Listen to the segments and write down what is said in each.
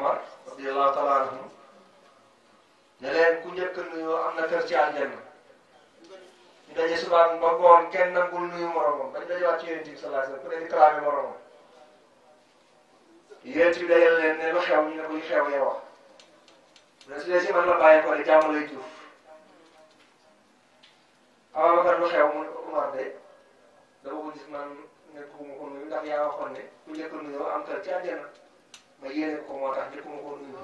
Omar radiyallahu taala anhu ne leen ku njëkk nuyoo am na kër ci aljanna ñu daje suba ba ngoon kenn nangul nuyu moromam bañ dajewaat ci yonent bi sallallahu alayhi wasallam ku ne di kalaame moromam yonent bi dajal leen ne lu xew ñu ne ko lu xew yow wax mais su dee si man la bàyyi ko de jàmm lay jur Ababacar lu xew mu ne ko Umar de dama ko gis man nekkuma ko nuyu ndax yaa waxoon ne ku njëkk nuyoo am kër ci aljanna ma yéene ko moo tax njëkkuma ko nuyu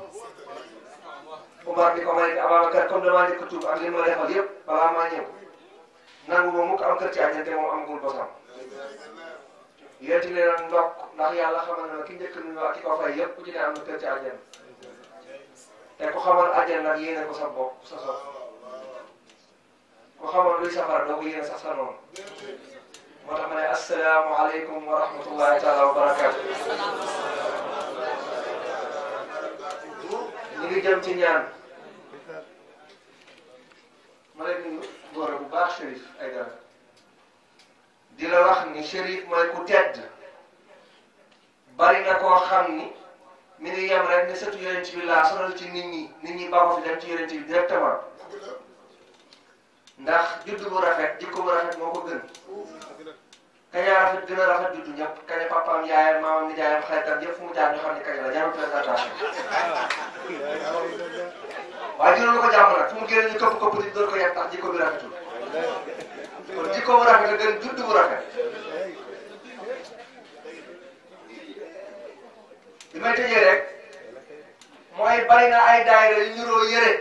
Umar di ko may Ababacar comme damaa njëkk tuub ak li ma defal yëpp balaa maa ñëw nangu ma mukk am kër ci àjjana te moom amagul bosam yéen ci leen ndokk ndax yàlla xamal na ki njëkk nuyoo ak ki ko fay yëpp ku ci ne am na kër ci àjjana te ku xamal àjjana nag yéene ko sa bopp sa sopp ku xamal luy safara doo ko yéene sax sa noonu moo tax ma ne assalaamu aleykum wa rahmatullahi taala wa barakaatu. ñu ngi jëm ci ñaan ma lay nuyu góor bu baax Chérif ay dara di la wax ni Chérif mooy ku tedd bari na koo xam ni mi ngi yem rek ne sëtu yonent bi laa sonal ci nit ñi ba ko fi dem ci yonent bi directement ndax juddu bu rafet jikko bu rafet moo ko gën kaña rafet gën a rafet juddu ñëpp kaña papaam yaayam maamam nijaayam xaritam yëpp fu mu jaar ñu xam ne kaña la jarul présentation waaye juróom lu ko jàmm nag fu mu génn ñu këpp di door ko yem tax jikko bi rafetul kon jikko bu rafet la gën juddu bu rafet li may tëjee rek mooy bari na ay daayira yu ñuroo yére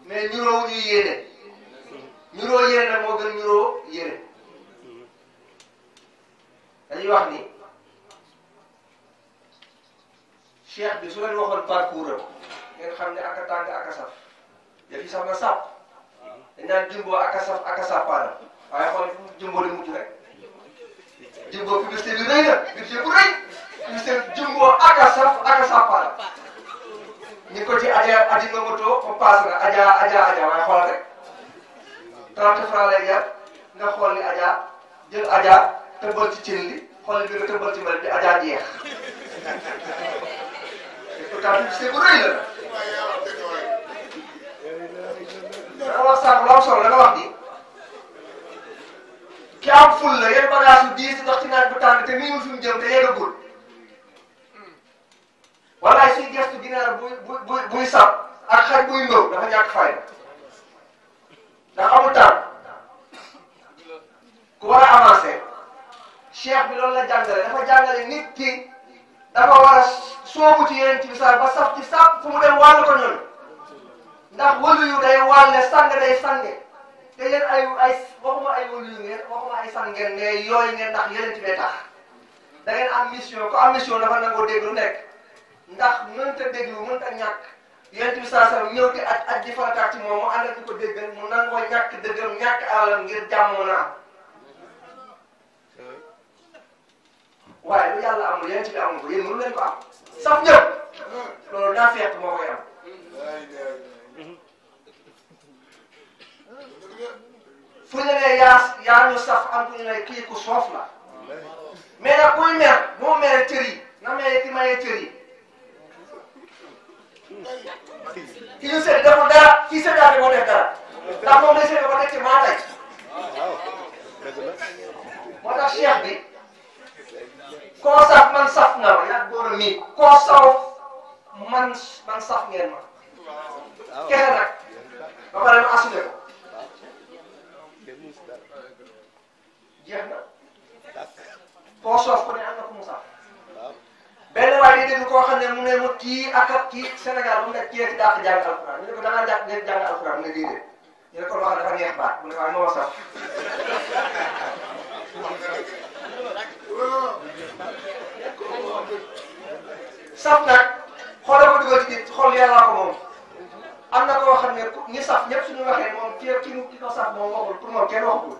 mais ñuroo wu ñuy yéene ñuroo yére nag moo gën ñuroo yére dañuy wax ni cheikh bi su leen waxoon parcours am ngeen xam ne aka tàng aka saf daf yi sax na sàpp dañ naan jumbo aka saf aka sàppaana waaye xool fu jumbo di mujj rek jumbo publicité bi rëy na budget bu rëy publicité jumbo aka saf aka sàppaana ñu ko ci aji nomoto comme passe na aja waaye xoolal rek 30 francs lay jar nga xool li aja jël aja tëbbal ci cin li xool li bi nga tëbbal ci mbal bi aja jeex et pourtant publicité bu rëy la danga wax sànq lu am solo da nga wax ni ki am ful la yenn bagage yu diis ndox ci naaj bu tàng te miinul fi mu jëm te yeggagul walaay suy gestu ginaar buy sab ak xaj buy ngëw dafa ñàkk fayda ndax amul temps ku war a avancer cheikh bi loolu la jàngale dafa jàngale nit ki dafa war a soobu ci yeneen bi sax ba saf ci saf fu mu dem wàll ko ñoom ndax wëlu yu day wàlle sang day sange te yéen ay waxuma ay wëlu yu ngeen waxuma ay sang ngeen mais yooyu ngeen ndax yeneen bee tax da ngeen am mission ko am mission dafa nangoo déglu nekk ndax mënta déglu mënta ñàkk yeneen bi saa saa ñëw di aj di farataat ci moom mu ànd ak ñu ko déggal mu nangoo ñàkk dëggam ñàkk alalam ngir jàmmoo na am waaye lu yàlla amul yeneen bi amul ko yéen mënu leen ko am saf ñëpp loolu naa fekk moo koy am fu ñu nee yaa ñu saf am ku ñu ne kii ku soof la mais nag kuy mer moo mere cër yi na mere ki maye cër yi ki ñu seet deful dara kii seetaate moo def dara ndax moom day seet ba teg ci maa tey moo tax cheikh bi koo saf man saf nga ma yaa góor a mii koo saw man saf ngeen ma kese nag ba pare ma assumé ko jeex na koo soof ko ne am na ku mu saf benn waay di dégg koo xam ne mu ne mu kii ak kii Sénégal bu mu nekk kii ci dàq jàng alxuraan ñu ne ko da ngaa jàng alxuraan mu ne déedéet ñu ne ko loo xam ne dafa neex baat mu ne waaye moo saf saf nag xoolal ko dugal ci nit xool yàlla ko moom am na koo xam ne ñi saf ñëpp suñu waxee moom ki ko saf moom waxul pour moom kenn waxul